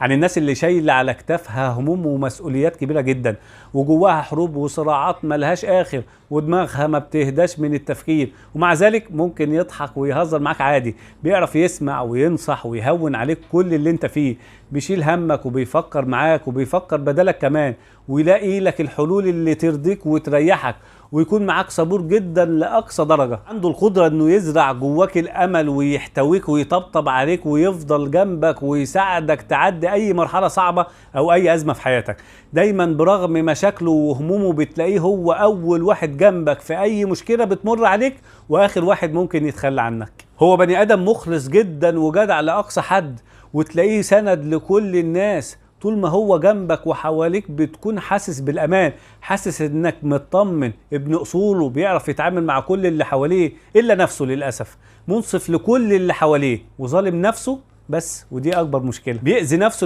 عن الناس اللي شايله على كتافها هموم ومسؤوليات كبيرة جدا، وجواها حروب وصراعات ملهاش اخر، ودماغها ما بتهداش من التفكير، ومع ذلك ممكن يضحك ويهزر معاك عادي. بيعرف يسمع وينصح ويهون عليك كل اللي انت فيه، بيشيل همك وبيفكر معاك وبيفكر بدلك كمان، ويلاقي لك الحلول اللي ترضيك وتريحك، ويكون معاك صبور جدا لأقصى درجة. عنده القدرة انه يزرع جواك الأمل ويحتويك ويطبطب عليك ويفضل جنبك ويساعدك تعدي أي مرحلة صعبة أو أي أزمة في حياتك. دايما برغم مشاكله وهمومه بتلاقيه هو أول واحد جنبك في أي مشكلة بتمر عليك، وآخر واحد ممكن يتخلى عنك. هو بني آدم مخلص جدا وجدع لأقصى حد، وتلاقيه سند لكل الناس. طول ما هو جنبك وحواليك بتكون حاسس بالأمان، حاسس إنك مطمن. ابن أصوله، بيعرف يتعامل مع كل اللي حواليه إلا نفسه للأسف، منصف لكل اللي حواليه وظالم نفسه بس، ودي أكبر مشكلة. بيأذي نفسه.